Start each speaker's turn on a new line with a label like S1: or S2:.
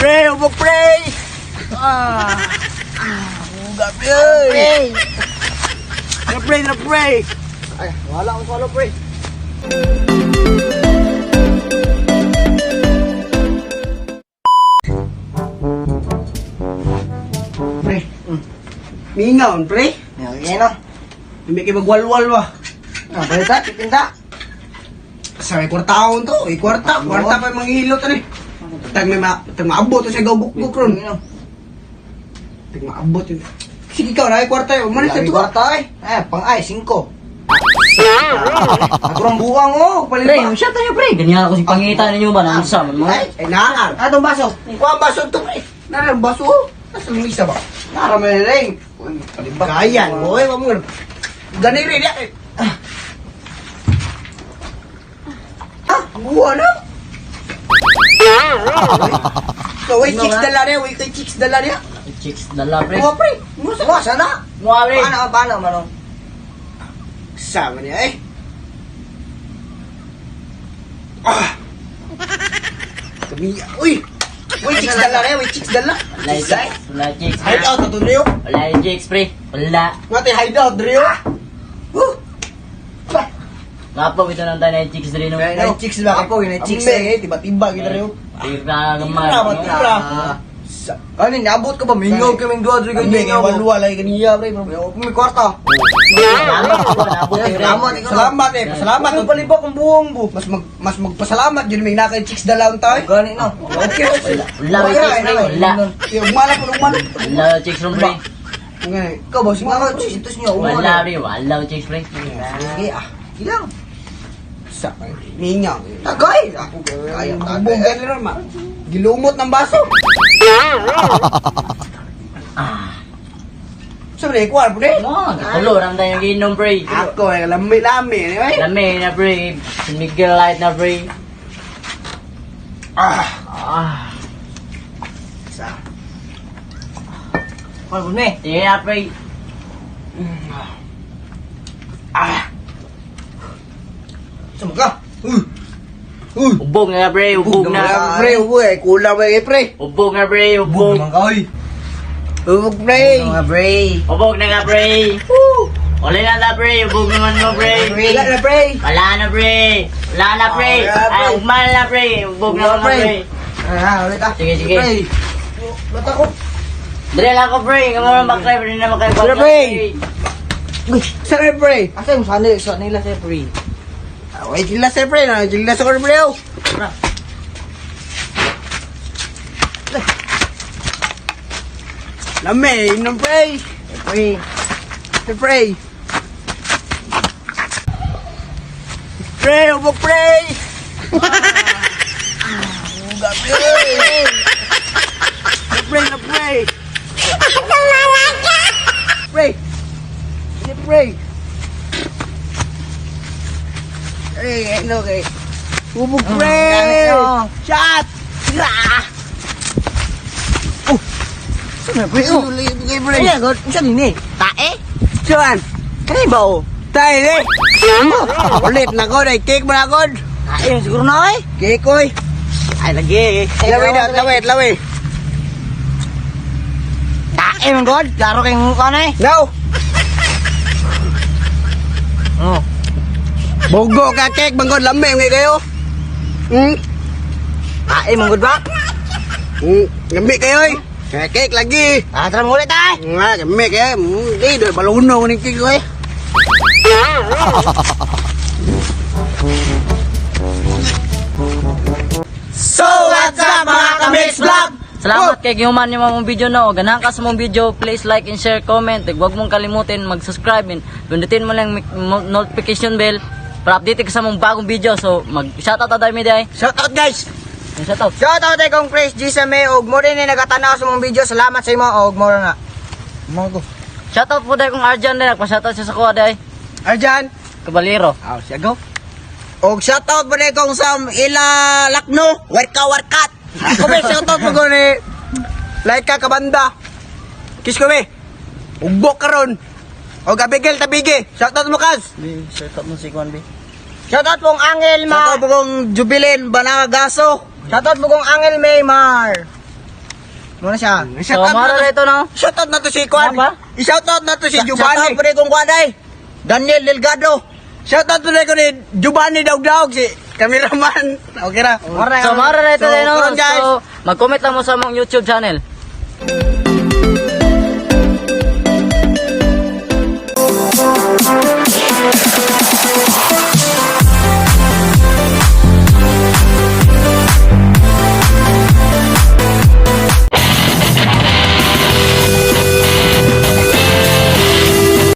S1: Pre, ubog pre! Ah! Ah, uga pre!
S2: Pre.
S1: Na pre, na pre!
S2: Ay, wala akong swallow, pre.
S1: Pre, mingaw, pre.
S2: Okay, no?
S1: Hindi kayo magwalwal ba?
S2: Ah, balita, titinda.
S1: Sa may kwartaon to, eh, kwarta, kwarta pa yung mga hilot, ano eh. Tag may ma, tag maabot to siya gabukbuk ron.
S2: Ano?
S1: Tag maabot yun. Sige ikaw, na kwarta yun. Umalis na
S2: Wala
S1: ito.
S2: kwarta eh. Eh, pang ay, 5. Aturang buwang oh,
S3: Pre,
S2: palit
S3: yung shot tayo pre. Ganyan ako si pangita ninyo ba? Nang sa man mga.
S1: Ay, ay naar.
S2: Atong baso.
S1: Kuha ang baso to, pre. Nara ang baso, oh. Nasa yung isa ba?
S2: Nara may ring.
S1: Kayan, boy. Wag mo ganun. Ganiri niya. Eh. Ah, Ah, buwa na. So, wait, chicks dala niya. Wait, kay chicks dala niya.
S3: Chicks dala pre.
S1: Kuha, pre. Musa.
S2: Wa sana.
S3: Mga pre.
S2: Paano paano manong?
S1: Sama niya eh. Ah! Kami, uy! Uy, chicks dala niya. Uy, chicks dala.
S3: Wala yung chicks. Wala yung chicks.
S1: Hide out na to, Rio.
S3: Wala yung chicks pre. Wala.
S1: Ngati, hide out, Rio. Woo! Ba!
S3: Kapo ito nang tayo na yung chicks dali no.
S1: Ay, chicks ba?
S2: Ako, yun ay chicks
S1: eh. Tiba-tiba kita Rio.
S3: Tira gamay.
S1: Tira ba,
S3: no?
S1: tira?
S2: Ah. Ano, niabot ka ba? Mingaw kaming duha diri
S1: Kami,
S2: ganyan.
S1: kay walwal ay kaniya, pre.
S2: May kwarta.
S3: Salamat po, nabot eh, pre.
S2: Salamat, ikaw.
S1: Salamat eh, pasalamat.
S2: Ano palibak ang buwang bu?
S1: Mas magpasalamat yun may naka chicks dala tayo.
S2: Gani no.
S1: Okay.
S3: Wala yung chicks pre. Wala.
S1: Ugmala po, ugmala.
S3: Wala yung chicks ron pre.
S1: Ngani.
S2: Ikaw ba singaw sitos niyo.
S3: Wala pre. Wala yung chicks pre.
S2: Sige ah. Ilang.
S1: Sa mingaw.
S2: Tagay. Ako kaya
S1: Bubong gani ron ma. Gilumot ng baso.
S3: Ah.
S1: Sabi ni kuwar pre.
S3: No, tulo ram tayo yung ginom pre.
S1: Ako ay lami-lami anyway.
S3: Lami na pre. San Miguel Light na pre.
S1: Ah.
S3: Ah.
S2: Sa. Ano ni?
S3: Sige na pre.
S1: Ah.
S2: Sumuka.
S1: Uy. Uy.
S3: Ubog na pre. Ubog na.
S1: Wala, pre, ubo eh. Kulang ba eh, pre?
S3: Ubog na pre. Ubog.
S2: Naman ka oy.
S1: Ubog, pre.
S2: Mga pre.
S3: Ubog na nga pre. Wala na na pre. Ubog naman mo pre.
S1: Wala na, pre.
S3: Wala na pre. Wala na pre.
S1: Wala na, pre.
S3: Ay, ugman na pre. Ubog na
S1: Wala,
S3: nga pre.
S2: Ah, ulit ah.
S3: Sige, sige.
S1: Pre.
S2: Ba't ako?
S3: Dali lang ako pre. Kamu naman back pre. Hindi naman kayo
S1: Pre,
S3: back
S1: pre. Sa pre.
S2: Asa yung sanil sa nila sa pre?
S1: Ah, wait, sila sa pre. Na, sila sa pre. Oh. Lami, inom pre.
S2: Pre.
S1: Pre. Pre, ubog pre. Uga pre. Na pre, na pre. Pre. Pre, pre. Eh, ano kay? Ubog pre.
S2: gamit no.
S1: Shot. Ah.
S2: Sa may pre. Oh.
S1: Pre, pre.
S2: Ay, god, unsa nini? Tae?
S1: Chuan.
S2: Kani ba oh?
S1: Tayo eh. Ulit na ko, cake mo na ko.
S2: Tae siguro na oy.
S1: Cake oy.
S2: Ay lagi.
S1: Lawi na, lawi, lawi.
S2: Tae man god, klaro kay mukha na eh.
S1: No.
S2: Oh.
S1: Bogo ka cake, bangod lami ngay kayo.
S2: Tae man god ba?
S1: Lami kayo eh. Kaya cake lagi.
S2: Ah, tara mo ulit ay.
S1: Nga, lami kayo. Di, doy baluno ko ng cake ko eh. So, what's up mga ka-mix vlog?
S3: Salamat kay gihuman yung mga video no. Ganahan ka sa mong video, please like and share, comment. Ug Huwag mong kalimutin mag-subscribe and pindutin mo lang notification bell para update ka sa mong bagong video. So, mag-shoutout ta tayo media.
S1: Shout out guys!
S3: Shoutout.
S2: Shout out kay Kong Chris G sa may og mo rin ni nagatanaw sa mong video. Salamat sa imo og mo na. Mo ko.
S3: Shoutout po dahil kong Arjan dahil nagpa-shoutout siya sa kuha dahil.
S1: Arjan!
S3: Kabalero.
S1: Ah, siya go. Og shout out po ni kong Sam Ila Lakno, warka warkat. Ako be shout out po ko ni Laika Kabanda. Kiss ko be. Ugbok karon. Og Abigail Tabigi, shout out mo kas.
S3: Shoutout mo si Kwan B.
S2: Shout out pong Angel
S1: Shout
S2: Ma.
S1: out po kong Jubilin Banagaso.
S2: Shout out po kong Angel Maymar. Muna siya.
S3: So, mara na ito, no?
S1: Shout out na to si Kwan.
S3: Ano pa?
S1: I-shout out na to si Giovanni. Shout out pre kong Kwan ay. Daniel Delgado. Shout out to ko ni Giovanni Dawgdawg si cameraman. Okay ra.
S2: Mura na.
S3: So, mara na ito,
S1: So,
S3: no?
S1: karon, guys.
S3: So, mag-comment lang mo sa among YouTube channel.